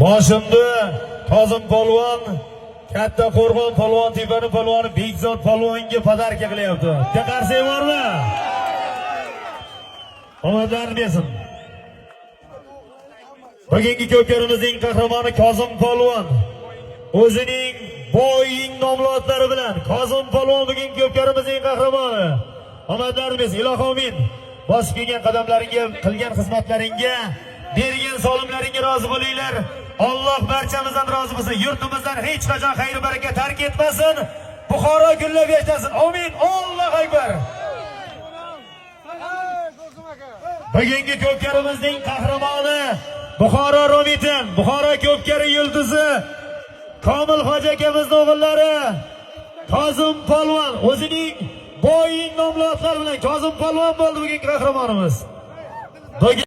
Boshimni Kozim polvon Katta Qo'rg'on polvon tepani polvoni Bekzod polvonga подарка qilyapti. Bitta qarsak bormi? Omadlarini bersin. Bugungi ko'pkarimizning qahramoni Kozim polvon o'zining boying nomlotlari bilan. Kozim polvon bugungi ko'pkarimizning qahramoni. Omadlarini bersin. Ilohi amin. Bosib kelgan qadamlaringga, qilgan xizmatlaringga, bergan solimlaringga rozi bo'linglar. Alloh barchamizdan rozi bo'lsin. Yurtimizdan hech qachon xayr baraka tark etmasin. Buxoro gullab yashnasin. Amin. Allohu akbar. Bugungi ko'pkarimizning qahramoni Buxoro Romitin, Buxoro ko'pkari yulduzi Komil hoji akamizni o'g'illari Kozim polvon o'zining boying nomlotlari bilan Kozim polvon bo'ldi bugungi qahramonimiz. Bugun